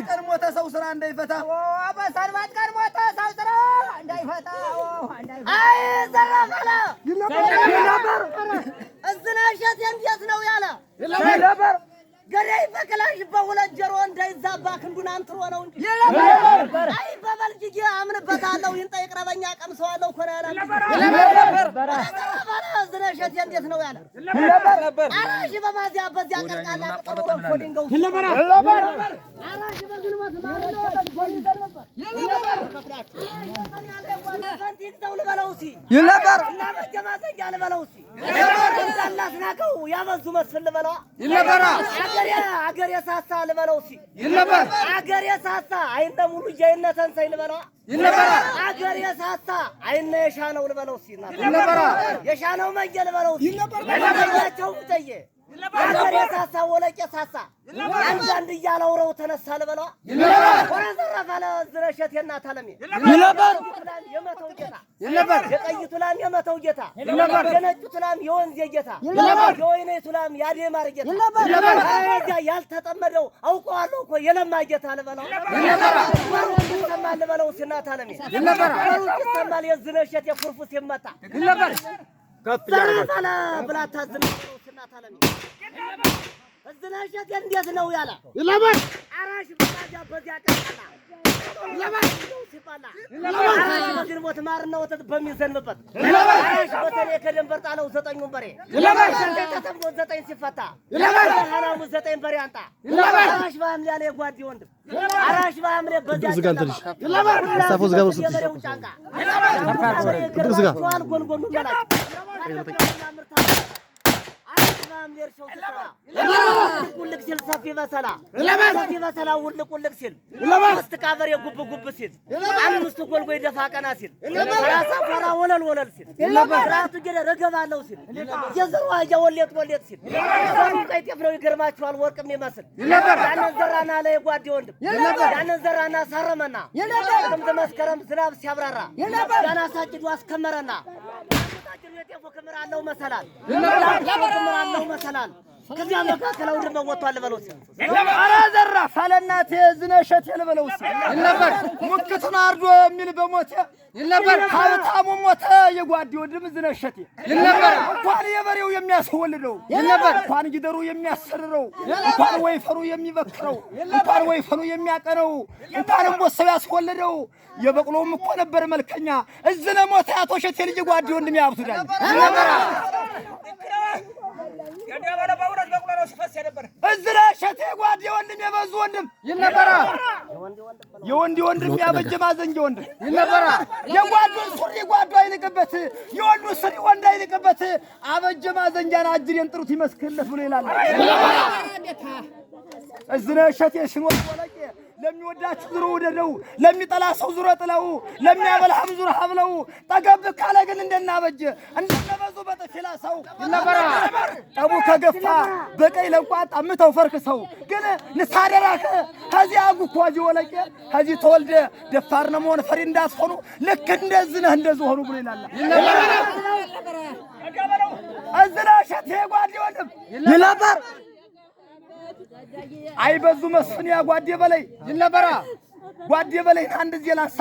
ቀን ሞተ ሰው ስራ እንዳይፈታ በሰንበት ቀን ሞተ ሰው ስራ እንዳይፈታ። አይ ዘራፍ አለ እዝናሸት እንዴት ነው ያለ ገዳይ በክላሽ በሁለት ጀሮ እንዳይዛባ ክንዱን አንትሮ ነው እንጂ። አይ በበልጅጌ አምንበታለሁ ይንጠ ይቅረበኛ ቀምሰዋለሁ ኮና ያለ እዝነሸት እንዴት ነው ያለ አራሽ በማዚያ በዚያ ቀርቃላ ቅጠሉ ረግፎ ድንጋዩ አራሽ በግንቦት ፈንቲክ ልበለው ሲ እና መጀማዘኛ ልበለው ሲ እንዳላስናቀው ያበዙ መስፍን ልበለዋ አገር የሳሳ ልበለው ሲ አገር የሳሳ አይነ ሙሉ አይነ ተንሳይ ልበለዋ አገር የሳሳ አይነ የሻነው ልበለው ሲ የሻነው መየ ልበለው ሲ መያቸው ጠየ አገር የሳሳ ወለቅ የሳሳ አንዳንድ እያለ አውረው ተነሳ ልበለዋ ወረ ዘረፍ አለ ዝረሸት የእናት አለሜ የመተው ጌታ የቀይቱ ላም የመተው ጌታ የነጩ ላም የወንዝ ጌታ የወይኔቱ ላም የአዴማር ጌታ እዚያ ያልተጠመደው አውቀዋለሁ እኮ የለማ ጌታ ልበለው ይሰማል ልበለው ሲናት አለሜ ይሰማል የዝነሸት የኩርፉ ሲመታ ዘረፍ አለ ብላታ ዝነሸት አለሜ እዝነሸት እንዴት ነው ያለ አራሽ በዚያ በዚያ ቀጣላ አራሽ በግንቦት ማርና ወተት በሚዘንብበት አራሽ በሰኔ ከደንበር ጣለው ዘጠኙን በሬ ተጠምዶ ዘጠኝ ሲፈታ ሐራሙ ዘጠኝ በሬ አንጣ አራሽ በሐምሌ ያለ የጓዴ ወንድም አራሽ በሐምሌ በዚያ የበሬው ጫንቃ ጎንጎኑ መላጭ ውልቅ ሲል ሰፊ በሰላ ሰፊ በሰላ ውልቅ ውልቅ ሲል ሶስት ቃበሬ ጉብ ጉብ ሲል አምስቱ ጎልጎይ ደፋ ቀና ሲል 30 ፎራ ወለል ወለል ሲል ራቱ ገደ ረገባለሁ ሲል የዘሩ አህያ ወሌት ወሌት ሲል ዘሩ ቀይ ጤፍ ነው ይገርማችኋል ወርቅ የሚመስል ያንን ዘራና ላይ ጓዴ ወንድም ያንን ዘራና ሳረመና ጥቅምት መስከረም ዝናብ ሲያብራራ ያን አሳጭዶ አስከመረና የጤፉ ክምር አለው መሰላል ክምር አለው መሰላል ከዚያ መካከል አውድማ ወጥቷል ልበለው እስኪ። ኧረ ዘራፍ አለ እናቴ ዝነሸቴ ልበለው እስኪ። ሙክቱን አርዶ የሚል በሞቴ ሀብታሙ ሞተ የጓዴ ወንድም ዝነሸቴ እንኳን የበሬው የሚያስወልደው እንኳን ጊደሩ የሚያሰርረው እንኳን ወይፈኑ የሚበክረው እንኳን ወይፈኑ የሚያቀነው እንኳን እምቦሳው ያስወልደው የበቅሎውም እኮ ነበር መልከኛ እዝነ ሞተ አቶ ሸቴ ልጅ ጓዴ ወንድም ያብቱ ዳኝ እዝነ ሸቴ ጓዴ ወንድም የበዙ ወንድም የወንድ ወንድም ያበጀ ማዘንጀ ወንድም የጓዱን ሱሪ ጓዱ አይንቅበት፣ የወንዱ ሱሪ ወንድ አይንቅበት። አበጀ ማዘንጃን አጅሬን ጥሩት ይመስክርለት ብሎ ይላል። እዝነ ሸቴ ሽኖ ወለቄ ለሚወዳችሁ ዙሮ ውደደው፣ ለሚጠላ ሰው ዙሮ ጥለው፣ ለሚያበላህም ዙሮ ሀብለው። ጠገብ ካለ ግን እንደናበጀ እንደነበዙ በጥፊ ላሰው። ጠቡ ከገፋ በቀይ ለቋጣ ምተው ፈርክሰው ግን ንስሐ ደራህ ከዚህ አጉ እኮ እዚህ ወለቄ ከዚህ ተወልደ ደፋር ነው መሆን ፈሪ እንዳትሆኑ ልክ እንደዚህ ነህ እንደዚህ ሆኑ ብሎ ይላል። እዝነ ሸቴ ጓዴ ወንድም ይነበር አይበዙ መስፍን ያ ጓዴ በላይ ይነበራ ጓዴ በላይ አንድ ጊዜ ላሳ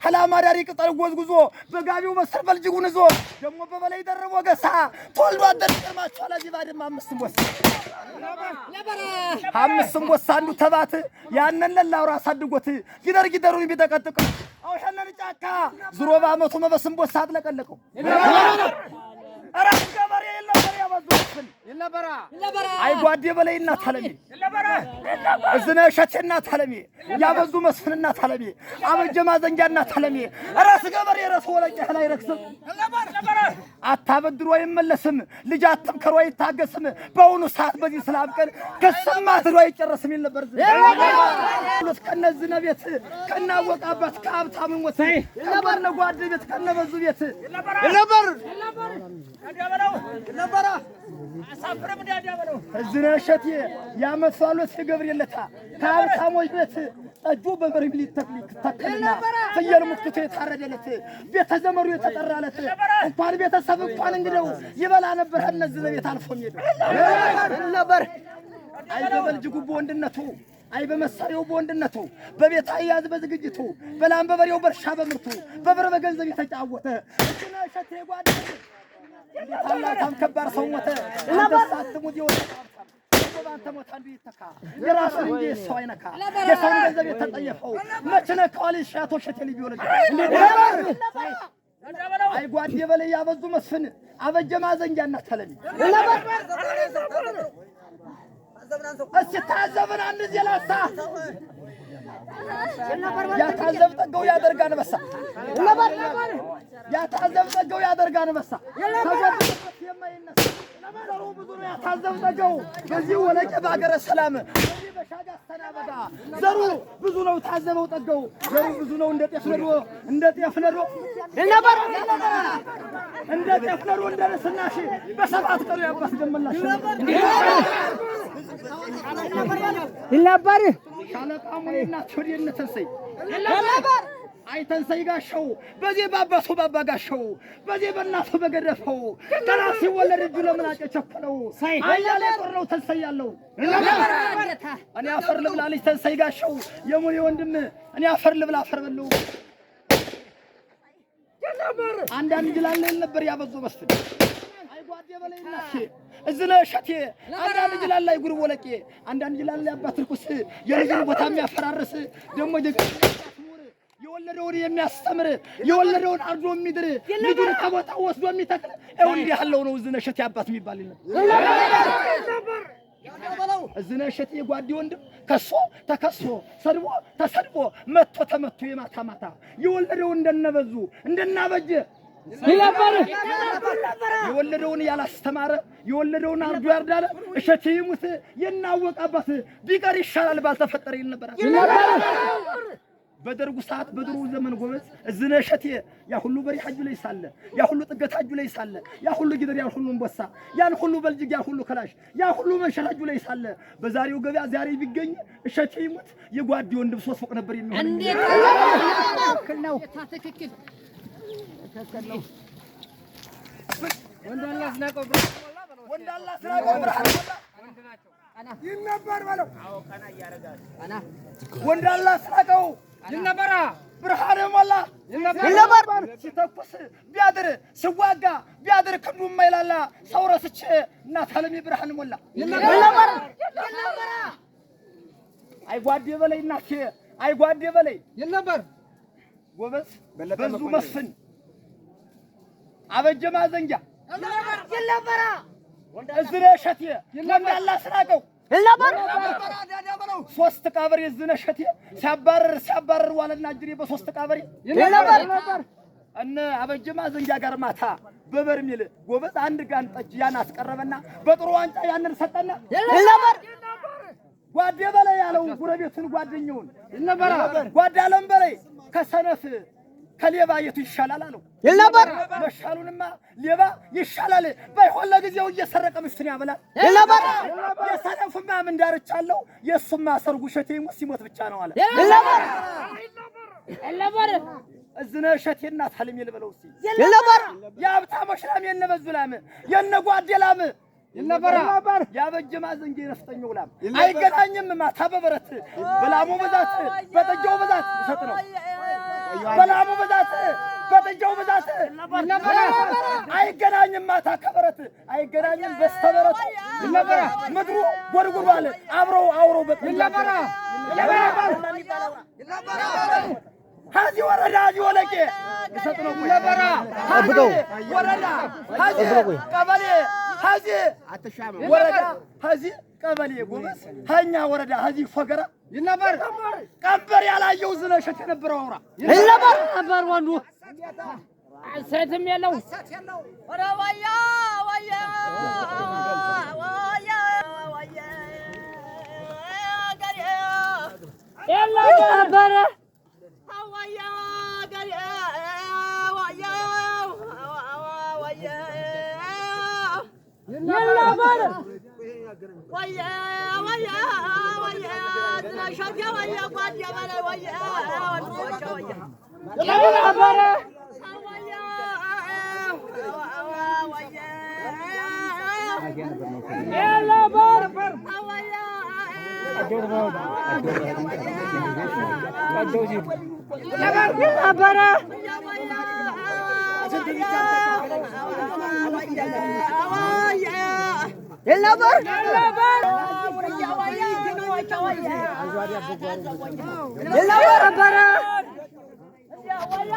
ህላማ ዳሪ ቅጠል ጎዝጉዞ በጋቢው መስር በልጅጉን ይዞ ደግሞ በበላይ ደርቦ ገሳ ተወልዶ አደረ። ይገርማችኋል። እዚህ ባድማ አምስት እምቦሳ አምስት እምቦሳ አንዱ ተባት ያንን ለላውራ አሳድጎት ጊደር ጊደሩን ቢጠቀጥቀው አው ያንን ጫካ ዙሮ በአመቱ መበስ እምቦሳ አጥለቀለቀው። ኧረ ገበሬ የለም በሬ ያበዙ መስፍን አይ ጓዴ በላይ እናት አለሜ እዝነ እሸቴ እናት አለሜ ያበዙ መስፍን እናት አለሜ አበጀ ማዘንጃ እናት አለሜ ራስ ገበሬ ራስ ወለቄ አይረክስም። አታበድሮ አይመለስም። ልጅ አትምከሩ አይታገስም። በአሁኑ ሰዓት በዚህ ስላብቀን ክስም አድሮ አይጨረስም ይል ነበር። ከነዝነ ቤት ከናወቅ አባት ከሀብታም ሞት ከበርነ ጓድ ቤት ከነበዙ ቤት ነበር እዝነ እሸቴ የዓመት ፋሎት የገብርኤል ለታ ከሀብታሞች ቤት ጠጁ በበርሜል ይተከልና ፍየል ሙክቱ የታረደለት ቤተ ዘመሩ የተጠራለት እንኳን ቤተሰብ እንኳን እንግደው ይበላ ነበር። እነዚህ ቤት አልፎ የሚሄደው ነበር። አይ በበልጅጉ በወንድነቱ አይ በመሳሪያው በወንድነቱ በቤት አያያዝ በዝግጅቱ በላም በበሬው በእርሻ በምርቱ በብር በገንዘብ የተጫወተ እዝነ እሸቴ ጓድ ታላታም ከባድ ሰው ሞተ። አንተስ አትሙት የወጣ ባንተ ሞት አንዱ ይተካ የራሱን እንጂ ሰው አይነካ። የሰውን ገንዘብ የተጠየፈው መች ነካዋል? ሻቶ ሸቴ ልጅ ወለጅ አይ ጓዴ በላይ ያበዙ መስፍን አበጀ ማዘንጃ እና ተለሚ እስኪ ታዘብን አንድ ጊዜ ላሳ ያታዘብ ጠገው ያደርግ አንበሳ ያታዘብ ጠገው ያደርግ አንበሳ ተጎድቶበት የማይነሳ ዘሩ ብዙ ነው። ያታዘብ ጠገው በዚህ ወለቄ በአገረ ሰላም በዚህ በሻጋ አስተናበጋ ዘሩ ብዙ ነው። ታዘበው ጠገው ዘሩ ብዙ ነው። እንደ ጤፍ ነዶ እንደ ጤፍ ነዶ እንደ ጤፍ ነዶ እንደ ንስናሽ በሰባት ቀኑ ያባት ደመላሽ ይነበር ሻለቃ ሙኔና ቴዎድሮስ ተንሰይ አይ ተንሰይ ጋሻው በዚህ ባባቱ ባባ ጋሻው በዚህ በእናቱ በገደፈው ገና ሲወለድ እጁ ለምን አጨቸኮለው? አያሌ ጦር ነው ተንሰይ ያለው። እኔ አፈር ልብላ ልጅ ተንሰይ ጋሻው የሙኔ ወንድም እኔ አፈር ልብላ አፈር በለው። አንዳንድ ጅላለ ነበር ያበዙ መስፍን አይ ጓዴ በላይ እናቴ እዝነ እሸቴ አንዳንድ ጅላል ላይ ጉርብ ወለቄ አንዳንድ ጅላል ላይ አባት ርኩስ የልጅን ቦታ የሚያፈራርስ ደግሞ የወለደውን የሚያስተምር የወለደውን አርዶ የሚድር ልጁን ከቦታው ወስዶ የሚተክል ይኸው እንዲህ ያለው ነው እዝነ እሸቴ አባት የሚባል ነበር። እዝነ እሸቴ የጓዴ ወንድም ከሶ ተከሶ ሰድቦ ተሰድቦ መቶ ተመቶ የማታ ማታ የወለደውን እንደነበዙ እንደናበጀ የወለደውን ያላስተማረ የወለደውን አርዶ ያርዳለ እሸቴ ይሙት የናወቅ አባት ቢቀር ይሻላል ባልተፈጠረ ይል ነበር። በደርጉ ሰዓት በድሮ ዘመን ጎበዝ እዝነ እሸቴ ያ ሁሉ በሬ ሐጁ ላይ ሳለ ያ ሁሉ ጥገት ሐጁ ላይ ሳለ ያ ሁሉ ጊደር ያ ሁሉ አንበሳ ያን ሁሉ በልጅግ ያ ሁሉ ክላሽ ያ ሁሉ መንሸር ሐጁ ላይ ሳለ በዛሬው ገበያ ዛሬ ቢገኝ እሸቴ ይሙት የጓዴ ወንድም ሶስት ፎቅ ነበር የሚሆን። ወንዳላ አስናቀው ይነበራ ብርሃን ሞላ ይነበር ሲተኩስ ቢያድር ሲዋጋ ቢያድር ክንዱ የማይላላ ሰው ረስቼ እናት አለሜ ብርሃን ሞላ ይነበር። አይ ጓዴ በላይ እናቴ አይ ጓዴ በላይ ይነበር ጎበዝ በዙ መስፍን አበጀ ማዘንጃ እዝነ እሸቴ ወንዳላ አስናቀው ሶስት ቀበሬ እዝነ እሸቴ ሲያባርር ሲያባርር ዋለና እጅሬ በሶስት ቀበሬ እነ አበጀ ማዘንጃ ጋር ማታ በበርሜል ጎበዝ አንድ ጋን ጠጅ ያን አስቀረበና በጥሩ ዋንጫ ያንን ሰጠና ጓዴ በላይ ያለው ጉረቤቱን ጓደኛውን ጓድ አለም በላይ ከሰነፍ ከሌባ የቱ ይሻላል አለው። መሻሉንማ ሌባ ይሻላል። ባይሆን ለጊዜው እየሰረቀ ሚስቱን ያበላል። የሰነፉማ ምን ዳርቻ አለው? የእሱማ ሰርጉ እሸቴ ይሙት ሲሞት ብቻ ነው አለ። እዝነ እሸቴ እናት አለሜ ልበለው እስኪ የሀብታሞች ላም የነበዙ ላም የነ ጓዴ ላም ያበጀ ማዘንጃ የነፍጠኛው ላም አይገናኝም። ማታ በበረት በላሙ ብዛት በጠጃው ብዛት ይሰጥ ነው። በላሙ ብዛት በጥጃው ብዛት አይገናኝም። ማታ ከበረት አይገናኝም። በስተበረቱ ምድሩ ጎድጉዷል። አብረው አውረው ሀዚ ወረዳ ሀዚ ወለቄ ይሰጥ ነው። ሀዚ ወረዳ ሀዚ ቀበሌ ከዚህ ወረዳ ከዚህ ቀበሌ ጎበዝ ከእኛ ወረዳ ከዚህ ፎገራ ይነበር ቀንበር ያላየው ዝነሸት የነበረው አውራ ይነበር ነበር ወንዱ ሴትም የለው። ወረ ወያ ወያ ወያ ወያ አገሬ ነበረ ወያ አገሬ ወያ ወያ ነበር ወየ ወየ ወየ ዝነሸቴ ወየ ጓዴ በላይ ወየ ወንድሞቼ ወየ ነበረ ወየ ወየ ነበር ነበረ ነበር ነበረ ወያ